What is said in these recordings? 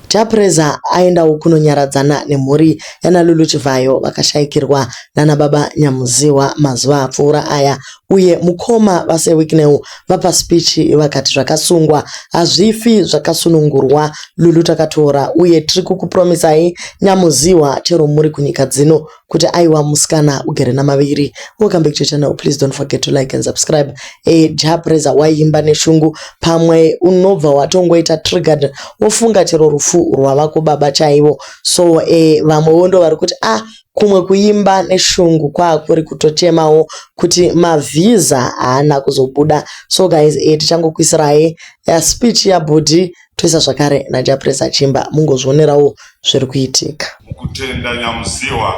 Jah Prayzah aendawo kunonyaradzana nemhuri yanaLulu Chivhayo vakashaikirwa nana baba Nyamuzihwa mazuva apfuura aya uye mukoma vaSir Wicknell vapa speech vakati zvakasungwa hazvifi zvakasunungurwa Lulu takatora uye tiri kukupromisai Nyamuzihwa chero muri kunyika dzino kuti aiwa musikana ugere namaviri. Welcome back to your channel. Please don't forget to like and subscribe. E, Jah Prayzah waimba neshungu pamwe unobva watongoita triggered wofunga chero rufu rwavako baba chaivo. So e, vamwewo ndo vari kuti ah kumwe kuimba neshungu kwaakuri kutochemawo kuti mavhiza haana kuzobuda. So guys, e, tichangokuisirai speech yabhudhi toisa zvakare naJah Prayzah achimba mungozvionerawo zviri kuitika. Mukutenda Nyamuziwa,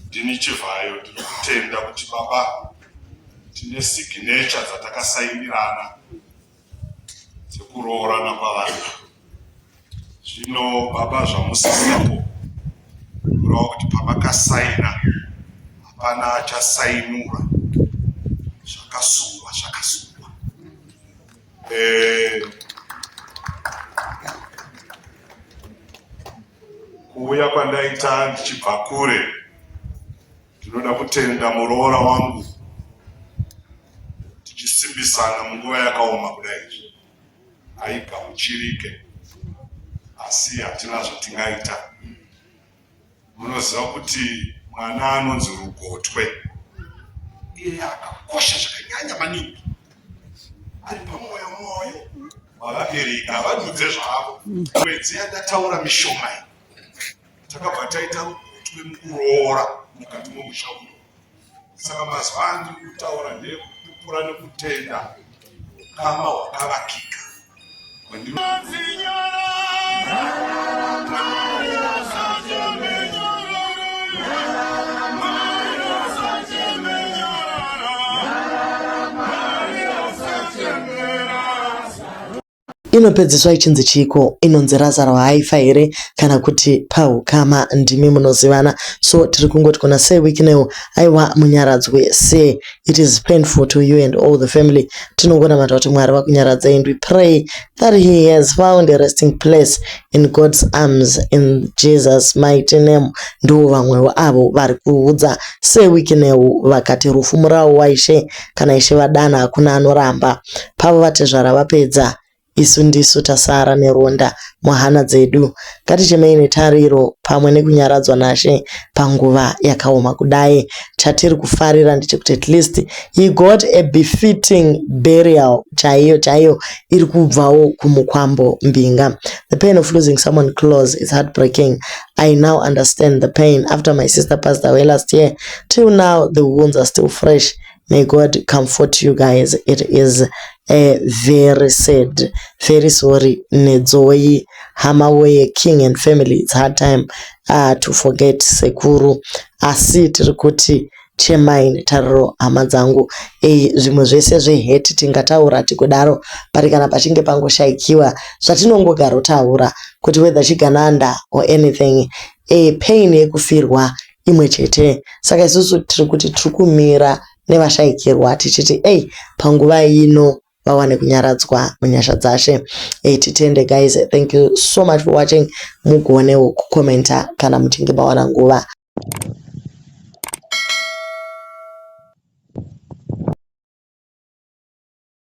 ndini Chivhayo, ndiri kutenda kuti baba tine signature dzatakasainirana dzekuroorana kwavanhu. Zvino baba zvamusisipo kureva kuti pamakasaina hapana achasainura, zvakasungwa zvakasungwa. Kuuya kwandaita ndichibva kure, ndinoda kutenda muroora wangu tichisimbisana munguva yakaoma kudai izvi haigamuchirike, asi hatina zvatingaita. Munoziva kuti mwana anonzi Rugotwe iye akakosha zvakanyanya maningi, ari pamwoyo mwoyo wavabereki havadudze zvavo. Mwedzi yandataura mishoma iyi takabva taita Rugotwe mukuroora mukati momusha uno. Saka mazuva andiri kutaura ndeyekupupura nekutenda ukama hwakavakika. Inopedziswa ichinzi chiiko? Inonzi Razaro haaifa here kana kuti pahukama ndimi munozivana. So tiri kungoti kuna Sir Wicknell aiwa munyaradzwe Sir. It is painful to you and all the family. Tinongonamata kuti Mwari vakunyaradzei and we pray that he has found a resting place in God's arms in Jesus mighty name. Ndivo vamwewo avo vari kuudza Sir Wicknell vakati rufu murawo waIshe kana Ishe vadana hakuna anoramba. Pavo vatezvara vapedza isu ndisu tasara neronda muhana dzedu. Ngatichemei netariro pamwe nekunyaradzwa naShe panguva yakaoma kudai. Chatiri kufarira ndechekuti at least he got a befitting burial chaiyo chaiyo iri kubvawo kumukwambo mbinga. The pain of losing someone close is heartbreaking. I now understand the pain after my sister passed away last year. Till now the wounds are still fresh. May God comfort you guys. It is a very sad, very sorry. Nedzoi, hama woye, king and family. It's hard time to forget sekuru. Asi tiri kuti chemai netariro hama dzangu. Ei zvimwe zvese zvehate tingataura tikudaro, but kana pachinge pangoshaikiwa zvatinongogarotaura kuti whether chigananda or anything, pain yekufirwa imwe chete. Saka isusu tiri kuti tiri kumira nevashaikirwa tichiti ei panguva ino vawane kunyaradzwa munyasha dzashe. Ei titende guys, thank you so much for watching. Mugonewo kukomenta kana muchinge mawana nguva.